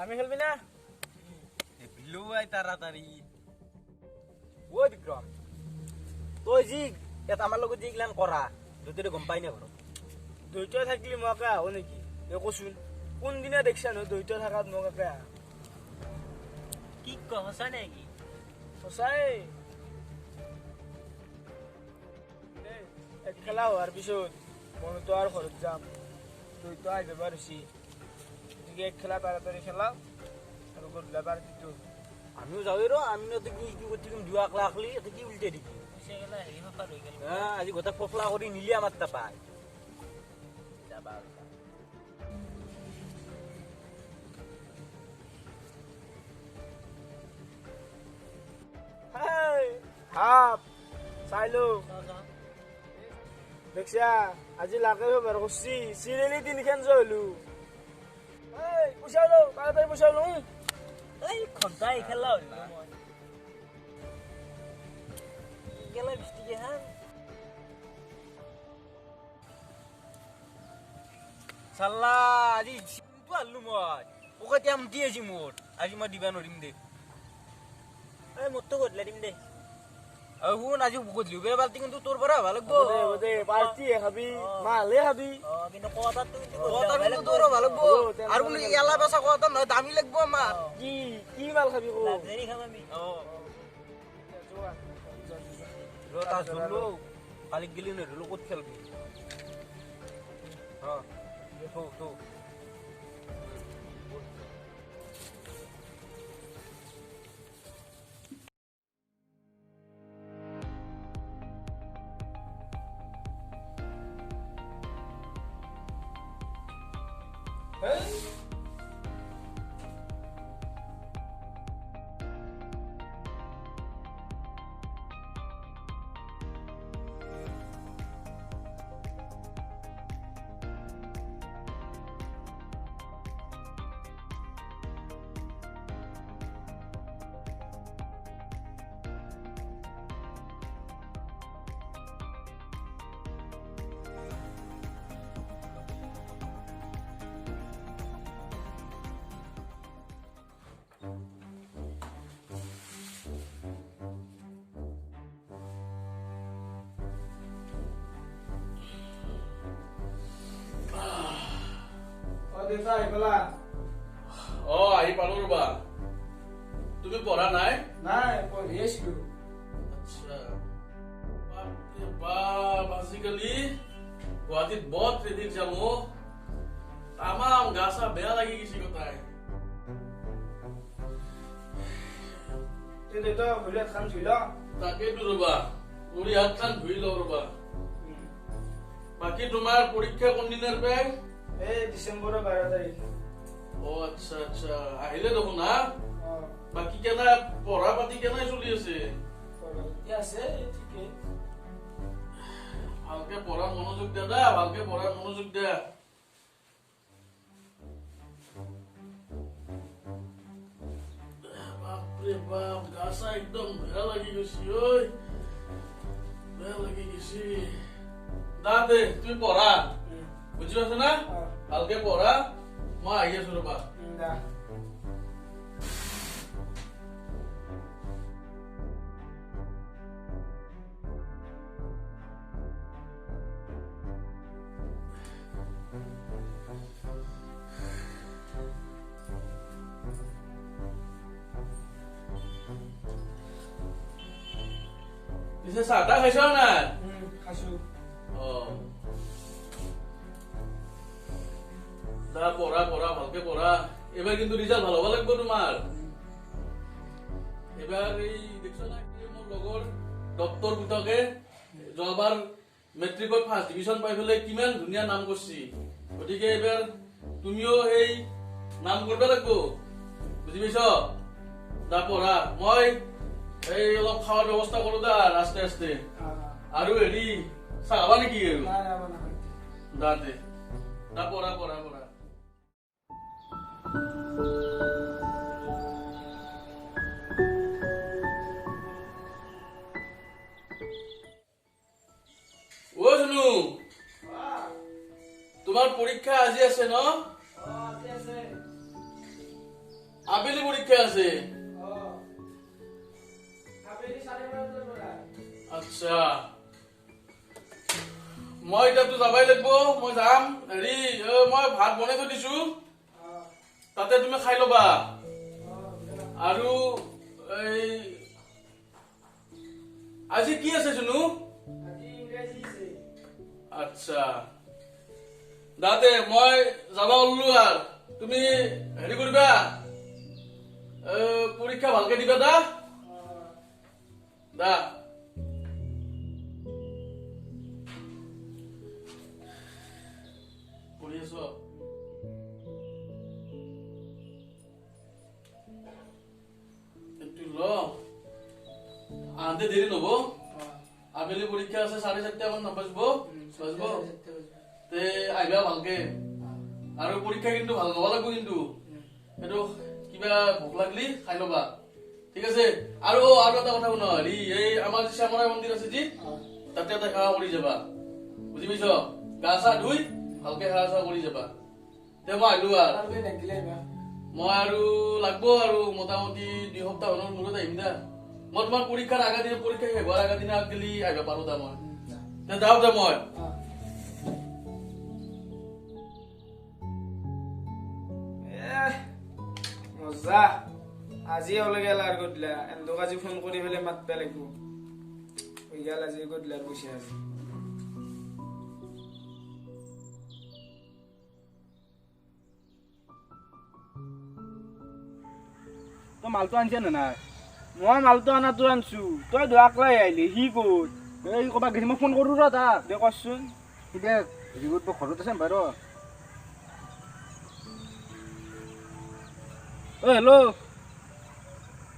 আমি খেলবি না? বিলুৱাই তাড়াতাড়ি। ঐ বিক্ৰম, তই যি ইয়াত আমাৰ লগত যি গিলান কৰা, দুইটাৰে গম পাই না ঘৰত? দ্বৈত থাকিলি মই একে আহো নেকি? এই কচোন, কোনদিনা দেখছা নহয় দ্বৈত থাকাত মোক একে আহা? কি ক, সঁচা নেকি? সঁচাই। এক খেলা হোৱাৰ পিছত মইতো আৰু ঘৰত যাম, দ্বৈত আহি যাব হৈছে। গতিকে এক খেলা তাড়াতাড়ি খেলা আৰু গধূলা পাৰ্টিটো। আমিও যাওঁৱেই ৰ, আমিও কি কি কৰি থাকিম দুয়া একলা একলি, ইয়াতে কি উল্টাই থাকিম? আজি গোটেই ফফলা কৰি নিলি আমাৰ তাপাই। যাবা হাপ চাই লো, দেখছা আজি লাকে ব্যৱহাৰ কৰছি, চিৰিয়েলি তিনিখন জয় হলো। পইচা লো, তাড়াতাড়ি পইচা লো। এই ঘণ্টাই খেলা হলো মই গেলা বৃষ্টি হ্যাঁ। চাল্লা আজি চিনটো আনলো মই, পকেটে আমটি আজি মোৰ, আজি মই দিবা নোৱাৰিম দে। এই মোৰতো গধূলি দিম দে। শুন, আজি গধূলি বাল্টি কিন্তু তোৰ পৰা হ'ব লাগব। পাৰ্টিহে খাবি, মালহে খাবি। কিন্তু কোৱাটাৰটো কিন্তু তোৰ হ'ব লাগব। আৰু কোনো এলা বেচা কোৱাটাৰ নহয়, দামী লাগব আমাৰ। কি কি মাল খাবি? লাক্সাৰী খাম আমি। ৰ ধৰলো কালি গেলি নধৰলো ক'ত খেলবি? থৌ থৌ। অ আহি পালো ৰবা। তুমি পঢ়া নাই? নাই, পঢ়ি আছিলো। আচ্ছা, বাপৰে বাপ, আজিকালি গুৱাহাটীত বৰ ট্ৰেফিক জাম অ, তামাম গা চা বেয়া লাগি গৈছে গোটাই। তাকেইতো ৰবা, ভৰি হাতখন ধুই লওঁ ৰবা। বাকী তোমাৰ পৰীক্ষা কোনদিনাৰ পৰাই? এই ডিচেম্বৰৰ 12 তাৰিখ। অ আচ্ছা আচ্ছা, আহিলে দেখোন হা। বাকী কেনে পঢ়া পাতি কেনে চলি আছে? আছে ঠিকে। ভালকে পঢ়াত মনোযোগ দিয়া দা, ভালকে পঢ়াত মনোযোগ দিয়া। বাপৰে বাপ, গা চা একদম বেয়া লাগি গৈছে ঐ, বেয়া লাগি গৈছে। দা দে, তুমি পঢ়া, বুজি পাইছা না? ভালকে পঢ়া, মই আহি আছো ৰবা। পিছে চাহ তাহ খাইছ নাই? খাইছো। অ দা, পঢ়া পঢ়া, ভালকে পঢ়া। এইবাৰ কিন্তু ৰিজাল্ট ভাল হ'ব লাগিব তোমাৰ। এইবাৰ এই দেখছ না, মোৰ লগৰ ডক্তৰ পুতকে যোৱাবাৰ মেট্ৰিকত ফাৰ্ষ্ট ডিভিশ্যন পাই পেলাই কিমান ধুনীয়া নাম কৰছি। গতিকে এইবাৰ তুমিও সেই নাম কৰিব লাগিব, বুজি পাইছ? দা পঢ়া, মই এই অলপ খোৱাৰ ব্যৱস্থা কৰো দা আস্তে আস্তে। আৰু হেৰি চাহ খাবা নেকি? আৰু দা দে, দা পঢ়া পঢ়া পঢ়া। অ জুনু, তোমাৰ পৰীক্ষা আজি আছে ন? আবেলি পৰীক্ষা আছে। আচ্ছা, মই এতিয়াতো যাবাই লাগিব, মই যাম। হেৰি, মই ভাত বনাই থৈ দিছো, তাতে তুমি খাই ল'বা। আৰু এই আজি কি আছে চুনু? আচ্ছা দাদে, মই যাব ওলো। আৰু তুমি হেৰি কৰিবা, পৰীক্ষা ভালকে দিবা দা। দা পঢ়ি আছ? এইটো ল, আহোঁতে দেৰি নহব। আবেলি পৰীক্ষা আছে, 4:30 মান নাবাজব, বাজব তে আহিবা ভালকে। আৰু পৰীক্ষা কিন্তু ভাল হ'ব লাগিব কিন্তু, সেইটো কিবা ভোক লাগলি খাই ল'বা, ঠিক আছে? আৰু আৰু এটা কথা শুন, হেৰি এই আমাৰ যে শ্যামৰাই মন্দিৰ আছে যি, তাতে এটা সেৱা কৰি যাবা, বুজি পাইছ? গা চা ধুই ভালকে সেৱা চেৱা কৰি যাবা। তে মই আহিলো। আৰু মই আৰু লাগব আৰু মোটামুটি 2 সপ্তাহ মানৰ মূৰত আহিম দা। মই তোমাৰ পৰীক্ষাৰ আগদিনা, পৰীক্ষা শেষ হোৱাৰ আগদিনা আগদিলি আহিব পাৰো দা মই। তে যাওঁ দা মই। মজা, আজি ওলাই গেল আৰু গধূলা এন্দোক আজি ফোন কৰি পেলাই মাতবা লাগিব। হৈ গেল আজি গধূলাৰ পইচা আজি। তই মালটো আনিছা নে নাই? মই মালটো অনাটো আনছো, তই দুৱাকলাই আহিলি, সি ক'ত? এই ক'ৰবাত গৈছে, মই ফোন কৰো ৰ তাক। দে কচোন। এতিয়া হেৰি কৰিব, ঘৰত আছে বাৰু। অ হেল্ল',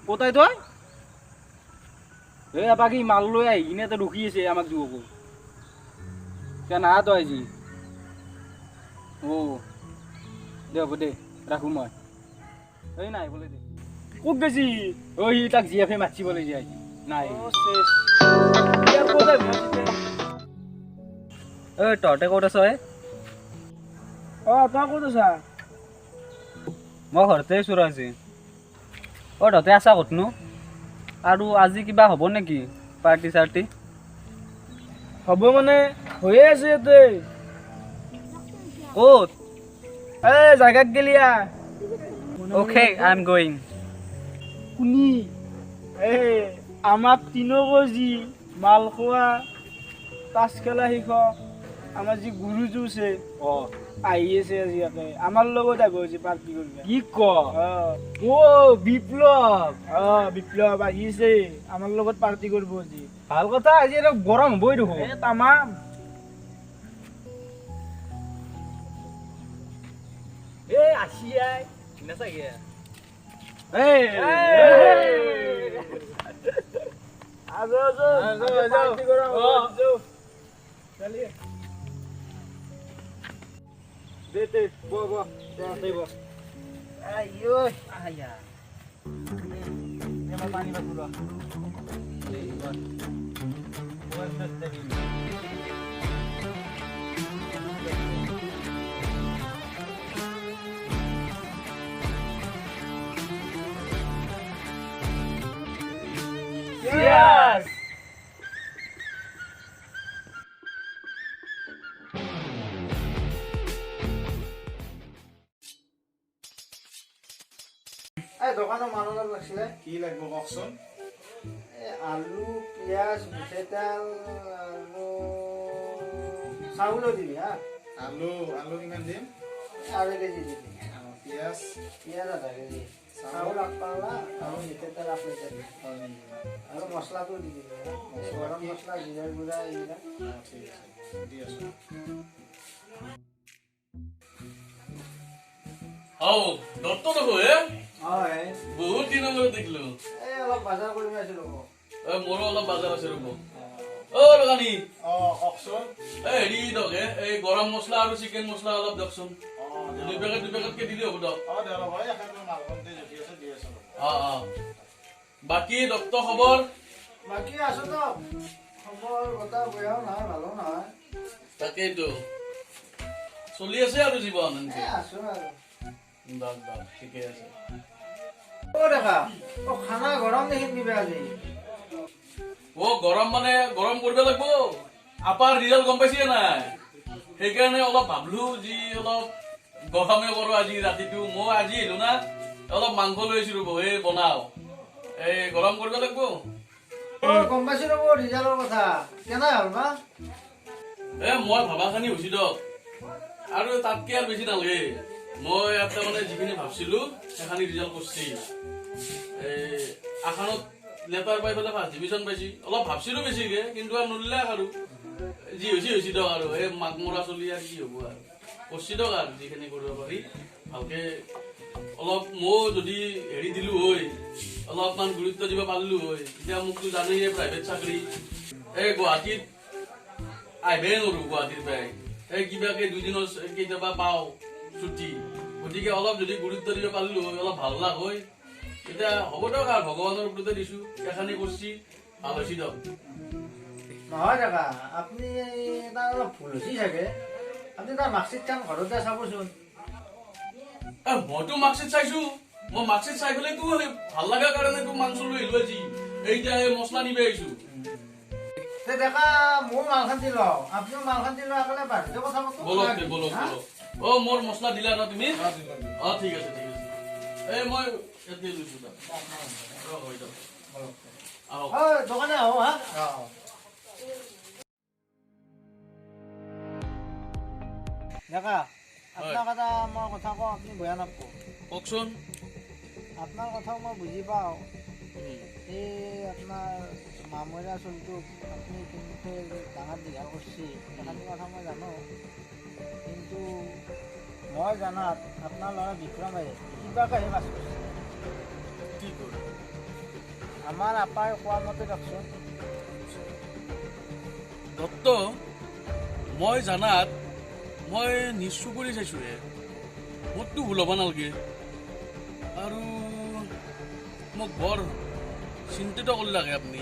ক'ত তই? এই আপাক সি মাল লৈ আহি কিনে তই ৰখি আছে আমাক দুয়োকো। এতিয়া নাহা তই আজি? অ' দে হ'ব দে, ৰাখোঁ মই। এই নাই বোলে দে। ক'ত গেছি? অ' সি তাক জি এফে মাতিব লাগি আজি নাই। ঐ তহঁতে ক'ত আছ? অ' তই ক'ত আছা? মই ঘৰতে আছোঁ ৰ আজি। অ' তহঁতে আছা ক'তনো? আৰু আজি কিবা হ'ব নেকি পাৰ্টি চাৰ্টি? হ'ব মানে হৈয়ে আছে ইয়াতে। ক'ত? এই জাগাত গেলিয়া। Okay, I am going. কুনি এই আমাক তিনকো যি মাল খোৱা তাচ খেলা শিক্ষক আমাৰ যি গুৰুজু আছে, আহি আছে আজি ইয়াতে আমাৰ লগত আহিব আজি পাৰ্টি কৰিব। কি ক? অ' বিপ্লৱ। অ' বিপ্লৱ আহি আছে আমাৰ লগত পাৰ্টি কৰিব আজি। ভাল কথা, আজি অলপ গৰম হ'বই দেখোন। এই তামাম। এই আসি আই নাচাগে। এই আজো আজো পাৰ্টি কৰা হ'ব। চলিয়ে দে দে, ব ব দে ব। আইয়ো আয়া দে, মই পানী বাকো ৰ। Cheers! এই দোকানৰ মানুহ অলপ লাগিছিলে। কি লাগিব কওকচোন? এই আলু, পিঁয়াজ, মিঠাতেল আৰু চাউলো দিবি। হা, আলু আলু কিমান দিম? 2.5 কেজি দিবি। পিঁয়াজ? পিঁয়াজ 0.5 কেজি, চাউল 1 পাল্লা আৰু মিঠাতেল 1 লিটাৰ আৰু মছলাটো দি দিবি, গৰম মছলা, জিৰাৰ গুড়া এইবিলাক। ঠিক আছে, দি আছোঁ। আও দত্ত দেখো হে, হয়, বহুত দিনৰ মূৰত দেখিলো। এই অলপ বজাৰ কৰিব আছিলো। মোৰো অলপ বজাৰ আছে ৰ'ব। অ দোকানী। অ কওকচোন। এই হেৰি দিয়ক, এই গৰম মছলা আৰু চিকেন মছলা অলপ দিয়কচোন। দুই পেকেট দুই পেকেটকে দিলে হ'ব দিয়ক। অ অ বাকী দত্ত খবৰ? বাকী আছো তো, খবৰ কথা বেয়াও নহয় ভালো নহয়। তাকেইতো চলি আছে আৰু জীৱন। আছো আৰু দাক দাক, ঠিকে আছে। অ দেখা, অ খানা গৰম দেখিম কিবা আজি। অ গৰম মানে গৰম কৰিব লাগিব। আপাৰ ৰিজাল্ট গম পাইছে নাই, সেইকাৰণে অলপ ভাবলো যি অলপ গৰমে কৰো আজি ৰাতিটো। মই আজি আহিলো না, অলপ মাংস লৈ আহিছো ৰ'ব, এই বনাও, এই গৰম কৰিব লাগিব। অ গম পাইছো ৰ'ব ৰিজাল্টৰ কথা, কেনে হ'ল বা? এ মই ভাবাখিনি হৈছে দিয়ক, আৰু তাতকে আৰু বেছি নালাগে। মই ইয়াতে মানে যিখিনি ভাবছিলো সেইখিনি ৰিজাল্ট কৰছি। এই আখানত লেটাৰ পাই পেলাই ফাৰ্ষ্ট ডিভিজন পাইছি। অলপ ভাবছিলো বেছিকে, কিন্তু আৰু নলিলাক আৰু যি হৈছে হৈছে দিয়ক। আৰু এই মাক মৰা চলি আৰু কি হ'ব আৰু, কৰছি দিয়ক আৰু যিখিনি কৰিব পাৰি ভালকে। অলপ ময়ো যদি হেৰি দিলো হয়, অলপমান গুৰুত্ব দিব পাৰিলো হয়, তেতিয়া মোকতো জানেই প্ৰাইভেট চাকৰি, এই গুৱাহাটীত আহিবই নোৱাৰো। গুৱাহাটীৰ পৰাই এই কিবাকে দুদিনৰ কেতিয়াবা পাওঁ ছুটি, গতিকে অলপ যদি গুৰুত্ব দিব পাৰিলো হয়, অলপ ভাল লাগ হয়। এতিয়া হ'ব দিয়ক আৰু, ভগৱানৰ ওপৰতে দিছো, এইখিনি কৰছি ভাল হৈছে দিয়ক। নহয় দাদা, আপুনি তাৰ অলপ ভুল হৈছে চাগে। আপুনি তাৰ মাৰ্কশ্বিটখন ঘৰতে চাবচোন। মইতো মাৰ্কশ্বিট চাইছো, মই মাৰ্কশ্বিট চাই পেলাইতো ভাল লগাৰ কাৰণেতো মাংস লৈ আহিলো আজি। এইতিয়া এই মছলা নিব আহিছো। তে দেখা, ময়ো মালখান দি লওঁ, আপুনিও মালখান দি লওঁ, একেলগে বাহিৰতে কথা পাতো। বলক বলক বলক। অ মোৰ মছলা দিলা ন তুমি? অ ঠিক আছে ঠিক আছে। এই মই ইয়াতে লৈছো। দোকানে আহো। হা দেখা, আপোনাক এটা মই কথা কওঁ, আপুনি বেয়া নাপাব। কওকচোন। আপোনাৰ কথাও মই বুজি পাওঁ। এই আপোনাৰ মামৰা চলিটোক আপুনি কেনেকৈ ডাঙৰ দীঘল কৰিছে সেইখিনি কথা মই জানো, কিন্তু মই জনাত আপোনাৰ ল'ৰা বিক্ৰমে কিবাকেহে পাছ কৰিছে। কি কৰে? আমাৰ আপাই কোৱা মতে দিয়কচোন। দত্ত, মই জনাত মই নিজ চকুৰে চাইছোঁহে, মোৰতো ভুল হ'ব নালাগে। আৰু মোক বৰ চিন্তিত কৰিলাকে আপুনি।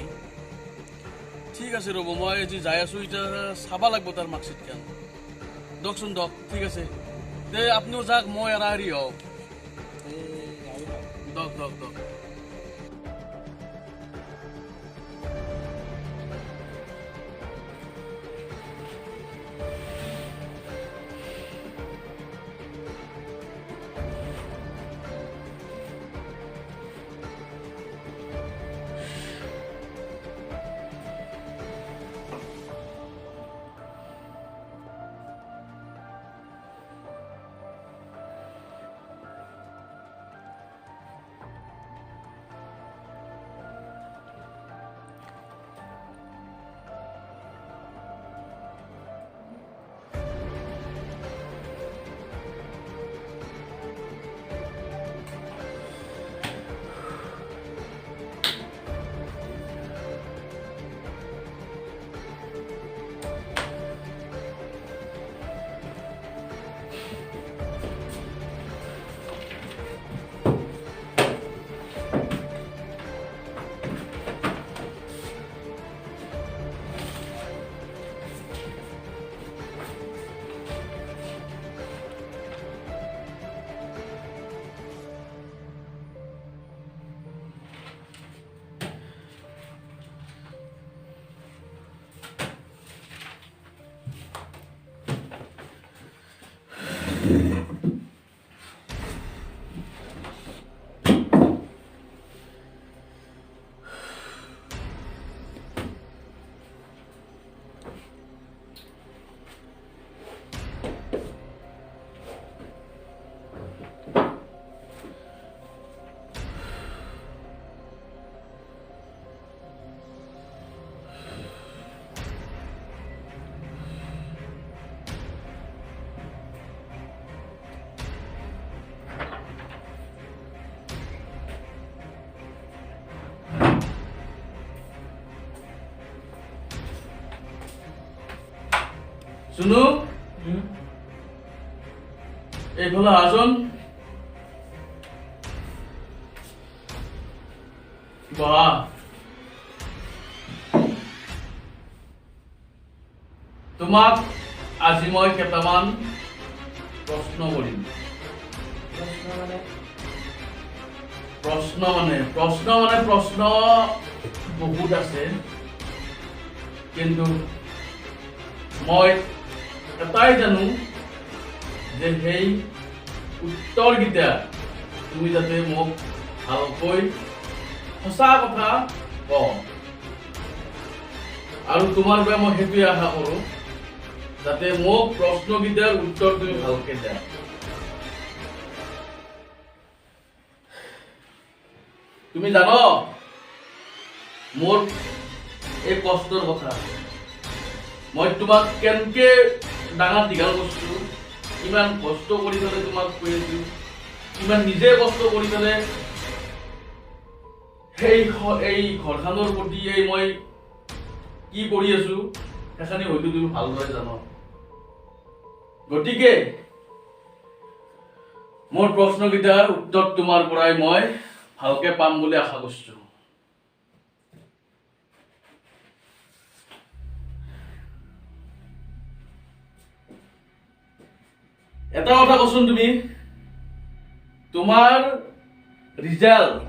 ঠিক আছে ৰ'ব, মই আজি যাই আছোঁ, এতিয়া চাব লাগিব তাৰ মাৰ্কশ্বিটখন। দকচোন দক, ঠিক আছে দে, আপুনিও যাওক, মই এৰা এৰি হওক। দক দক দক। শুনো, এইফালে আহাচোন। বহা। তোমাক আজি মই কেইটামান প্ৰশ্ন কৰিম। প্ৰশ্ন মানে প্ৰশ্ন বহুত আছে, কিন্তু মই এটাই জানো যে সেই উত্তৰকেইটা তুমি যাতে মোক ভালকৈ সঁচা কথা কওঁ। আৰু তোমাৰ পৰা মই সেইটোৱে আশা কৰোঁ যাতে মোক প্ৰশ্নকেইটাৰ উত্তৰ তুমি ভালকে দিয়া। তুমি জান মোৰ এই কষ্টৰ কথা, মই তোমাক কেনেকে ডাঙৰ দীঘল কৰিছো, ইমান কষ্ট কৰি পেলাই তোমাক কৈ আছো, ইমান নিজে কষ্ট কৰি পেলাই এই ঘৰখনৰ প্ৰতি এই মই কি কৰি আছো, সেইখিনি হয়তো তুমি ভালদৰে জান। গতিকে মোৰ প্ৰশ্নকেইটাৰ উত্তৰ তোমাৰ পৰাই মই ভালকে পাম বুলি আশা কৰিছো। এটা কথা কচোন তুমি, তোমাৰ ৰিজাল্ট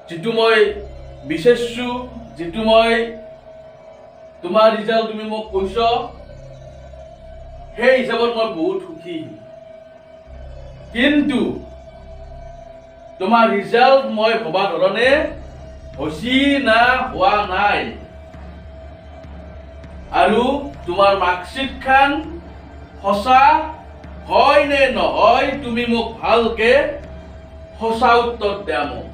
যিটো মই বিচাৰিছো, যিটো মই তোমাৰ ৰিজাল্ট তুমি মোক কৈছ, সেই হিচাপত মই বহুত সুখী। কিন্তু তোমাৰ ৰিজাল্ট মই ভবা ধৰণে হৈছি না হোৱা নাই আৰু তোমাৰ মাৰ্কশ্বিটখন সঁচা হয় নে নহয়, তুমি মোক ভালকে সঁচা উত্তৰ দিয়া মোক।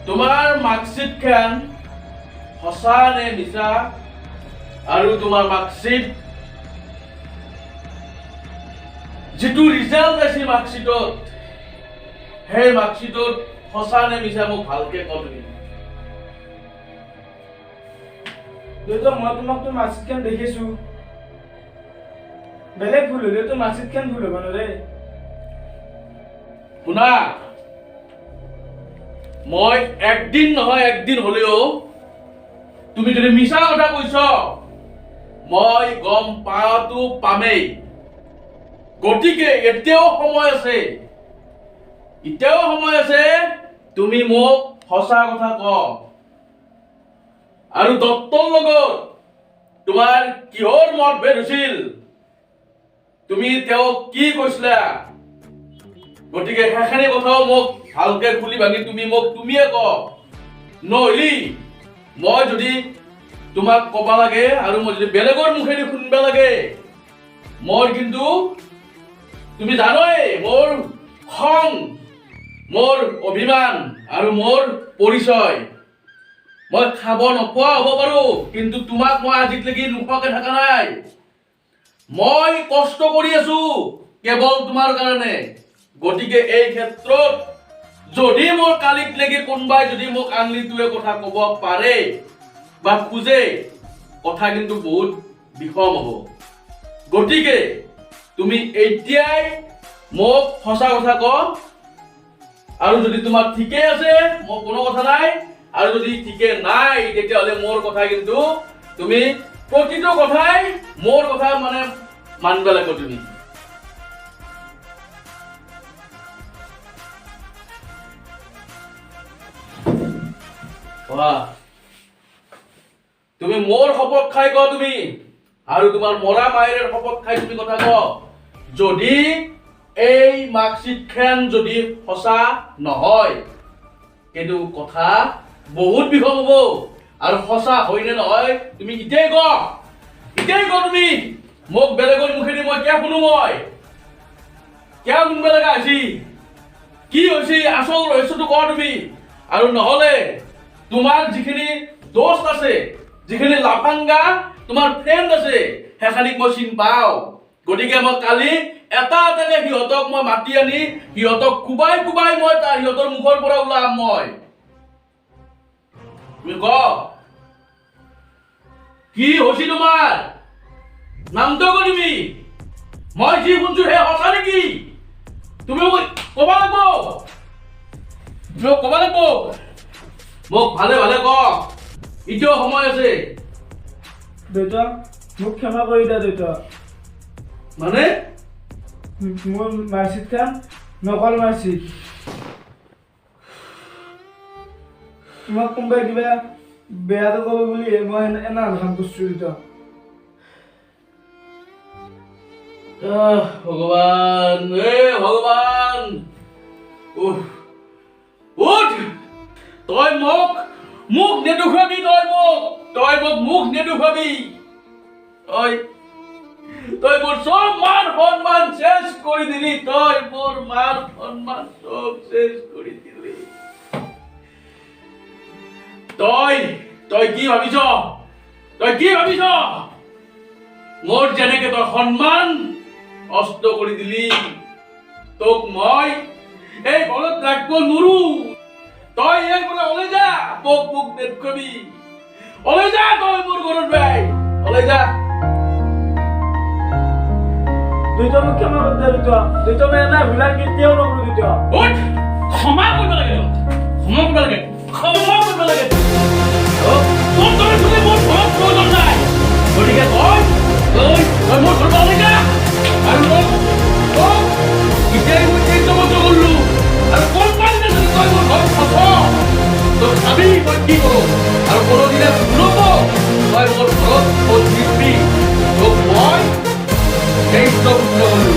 তোমাৰ মাৰ্কশ্বিটখন সঁচা নে মিছা আৰু তোমাৰ মাৰ্কশ্বিট যিটো ৰিজাল্ট আছে মাৰ্কশ্বিটত, সেই মাৰ্কশ্বিটত সঁচা নে মিছা মোক ভালকে ক তুমি। দেউতা, মই তোমাকতো মাৰ্কশ্বিটখন দেখিছো। বেলেগ ভুল হ'লেতো মাৰ্কশ্বিটখন ভুল হ'ব নোৱাৰে। শুনা, মই একদিন নহয় একদিন হলেও তুমি যদি মিছা কথা কৈছ, মই গম পোৱাটো পামেই। গতিকে এতিয়াও সময় আছে, এতিয়াও সময় আছে, তুমি মোক সঁচা কথা ক। আৰু দত্তৰ লগত তোমাৰ কিহৰ মতভেদ হৈছিল, তুমি তেওঁক কি কৈছিলা, গতিকে সেইখিনি কথাও মোক ভালকে খুলি ভাঙি তুমি মোক তুমিয়ে ক। নহ'লি মই যদি তোমাক ক'ব লাগে আৰু মই যদি বেলেগৰ মুখেদি শুনিব লাগে, মোৰ কিন্তু তুমি জানই মোৰ খং, মোৰ অভিমান আৰু মোৰ পৰিচয়। মই খাব নোপোৱা হ'ব পাৰোঁ, কিন্তু তোমাক মই আজিলৈকে নোখোৱাকে থকা নাই। মই কষ্ট কৰি আছো কেৱল তোমাৰ কাৰণে। গতিকে এই ক্ষেত্ৰত যদি মোৰ কালিক লাগি কোনোবাই যদি মোক আঙুলিটোৱে কথা ক'ব পাৰে বা খোজে, কথা কিন্তু বহুত বিষম হ'ব। গতিকে তুমি এতিয়াই মোক সঁচা কথা ক। আৰু যদি তোমাৰ ঠিকে আছে, মোৰ কোনো কথা নাই। আৰু যদি ঠিকে নাই, তেতিয়াহ'লে মোৰ কথা কিন্তু তুমি প্ৰতিটো কথাই মোৰ কথা মানে মানিব লাগিব তুমি। কোৱা, তুমি মোৰ শপত খাই ক তুমি আৰু তোমাৰ মৰা মায়েৰে শপত খাই তুমি কথা ক, যদি এই মাৰ্কশ্বিটখন যদি সঁচা নহয়, কিন্তু কথা বহুত বিষম হ'ব। আৰু সঁচা হয় নে নহয় তুমি এতিয়াই ক, এতিয়াই ক তুমি মোক। বেলেগৰ মুখেদি মই কিয় শুনো? মই কিয় শুনিব লগা হৈছে? কি হৈছে আচল ৰহস্যটো ক তুমি। আৰু নহ'লে তোমাৰ যিখিনি দোস্ত আছে, যিখিনি লাফাংগা তোমাৰ ফ্ৰেণ্ড আছে, সেইখিনিক মই চিনি পাওঁ। গতিকে মই কালি এটা এটাকে সিহঁতক মই মাতি আনি সিহঁতক কোবাই কোবাই মই তাৰ সিহঁতৰ মুখৰ পৰা ওলাম মই। তুমি ক, কি হৈছে তোমাৰ নামটো ক তুমি। মই যি শুনছো সেই সঁচা নেকি? তুমি মোক ক'ব লাগিব, তুমি মোক ক'ব লাগিব। মোক ভালে ভালে ক, এতিয়াও সময় আছে। দেউতা। মোক ক্ষমা কৰি দে দেউতা। মানে? মোৰ মাৰ্কশ্বিটখন নকল মাৰ্কশ্বিট। তোমাক কোনোবাই কিবা বেয়াটো ক'ব বুলি মই এনে কাম কৰিছোঁ দেউতা। ভগৱান, এ ভগৱান, উঠ, তই মোক মুখ নেদুখুৱাবি, তই মোক মুখ নেদুখুৱাবি। তই মোৰ চব মান সন্মান শেষ কৰি দিলি, তই মোৰ মান সন্মান চব শেষ কৰি দিলি। তই কি ভাবিছ, তই কি ভাবিছ মোৰ যেনেকে তই সন্মান অস্ত কৰি দিলি, তোক মই এই ঘৰত ৰাখিব নোৱাৰো। তই ইয়াৰ পৰা ওলাই যা, মোক মোক নেদুখুৱাবি, ওলাই যা তই মোৰ ঘৰত, ভাই ওলাই যা। দেউতা মোক ক্ষমা কৰি দে দেউতা, দেউতা মই এনে ভুল আৰু কেতিয়াও নকৰো দেউতা। উঠ, ক্ষমা কৰিব লাগে তোক, ক্ষমা কৰিব লাগে, ক্ষমা কৰিব লাগে তোৰ দৰে ছোৱালী মোৰ ঘৰত প্ৰয়োজন নাই। গতিকে তই মোৰ ঘৰৰ পৰা ওলাই যা। আৰু তোক এতিয়াই মই তেজবদ্ধ কৰিলো, আৰু কোনোবাদিনা যদি তই মোৰ ঘৰত ফচ, তই চাবি মই কি কৰোঁ। আৰু কোনোদিনা ভুলতো তই মোৰ ঘৰত খোজ নিদিবি, তোক মই তেজবদ্ধ কৰিলো।